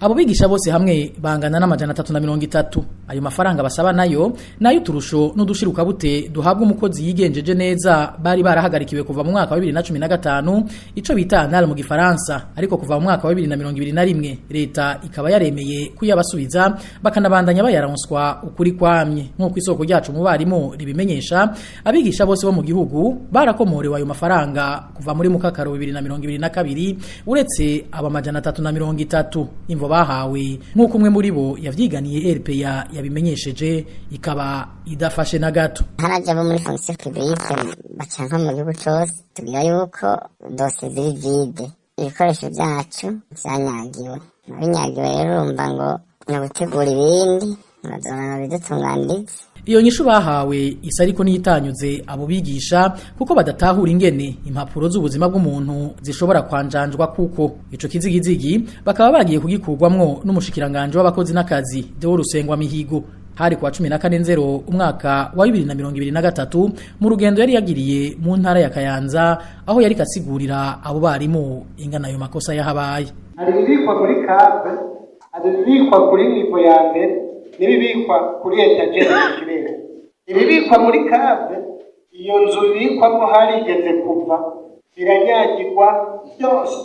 Abo bigisha bose hamwe bangana n'330. Ayo mafaranga basaba nayo nayo uturusho n'udushirukabute duhabwa umukozi yigenjeje neza bari barahagarikiwe kuva mu mwaka wa 2015, ico bita annales mu gifaransa. Ariko kuva mu mwaka wa 2021 leta ikaba yaremeye kuyabasubiza, bakanabandanya bayaronswa ukuri kwamye. Nk'uko isoko ryacu mu barimu ribimenyesha, abigisha bose bo mu gihugu barakomorewe ayo mafaranga kuva muri mukakaro 2022, uretse aba 330. Imvo bahawe, nk'uko umwe muri bo yavyiganiye RPA yabimenyesheje, ikaba idafashe na gato. Haraja abo muri fonction publique baca nko mu gihugu cose tubwira yuko dosiye ziri vide, ibikoresho vyacu vyanyagiwe. Binyagiwe rero, urumva ngo ni ugutegura ibindi, bazona bidutunganirize. Iyo nyishu bahawe isa ariko niyitanyuze abo bigisha, kuko badatahura ingene impapuro z'ubuzima bw'umuntu zishobora kwanjanjwa, kuko ico kizigizigi bakaba bagiye kugikurwamwo n'umushikiranganje w'abakozi n'akazi Deo Rusengwa Mihigo. Hari kwa 14 nzero umwaka wa 2023, mu rugendo yari yagiriye mu ntara ya Kayanza, aho yari kasigurira abo barimu ingana ayo makosa yahabaye. Hari ibibikwa muri cave, hari ibibikwa kuri niveau ya mbere n'ibibikwa kuri étagère mu. Ibibikwa muri cave, iyo nzu bibikwamo harigeze kuva biranyagirwa byose.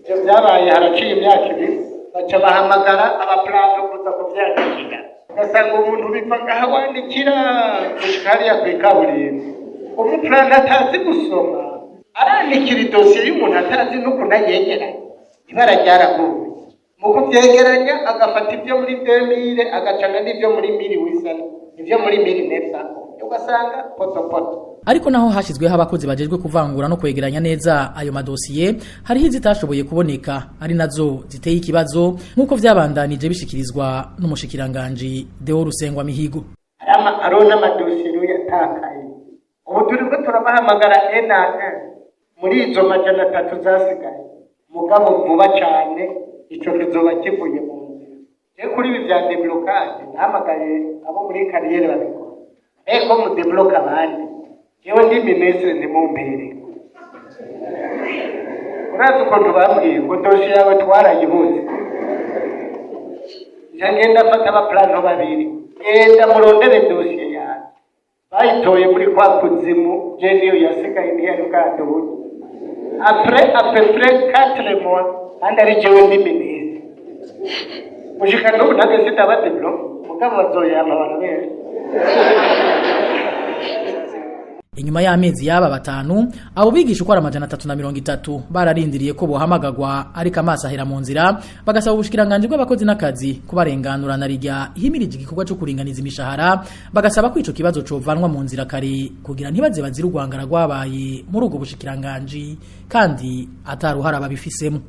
Ibyo byabaye haraciye imyaka 2, baca bahamagara abaplanto kuza kuvyandikira. Ugasanga umuntu biva ngaha wandikira gushika hariya kw'ikaburimbo. Umuplanto atazi gusoma arandikira idosiye y'umuntu atazi n'ukuntu ayegeranya. Ibara ryaraguye mu kuvyegeranya, agafata ibyo muri 2000 agacanga n'ibyo muri 1800, ibyo muri 1900, ugasanga potopoto. Ariko naho hashyizweho abakozi bajejwe kuvangura no kwegeranya neza ayo madosiye, hariho izitashoboye kuboneka, ari nazo ziteye ikibazo, nk'uko vyabandanije bishikirizwa n'umushikiranganji Deo Rusengwa Mihigo. Hariho n'amadosiye rero yatakaye. Ubu turiko turabahamagara un muri izo 300 zasigaye, mugabo vuba cane ico kizoba kivuye mu nzira. Je kuri ibi vya déblocage nahamagaye abo muri carrière babikora, eko mudébloque abandi, jewe ndi minisitiri ntimumpere. Urazi ukuntu bambwiye ngo dosiye yawe twarayibuze? Nca ngenda afata abaplanto babiri, genda murondere dosiye yawe. Bayitoye muri kwa kuzimu, je niyo yasigaye, ntiyari bwaduhuye après à peu près 4 mois, kandi ari jewe ndi minisitiri. Gushika n'ubu ntabwo sindaba débloqué, mugabo bazoyampa barabera. Inyuma y'amezi y'aba batanu, abo bigisha uko ari 330 bararindiriye ko bohamagagwa, ariko amaso ahera mu nzira. Bagasaba ubushikiranganje bw'abakozi n'akazi kubarenganura na rirya himirije igikorwa cyo kuringaniza imishahara. Bagasaba ko ico kibazo covanwa mu nzira kare kugira ntibaze bazira urwangara rwabaye muri ubwo bushikiranganje kandi ataruhara babifisemo.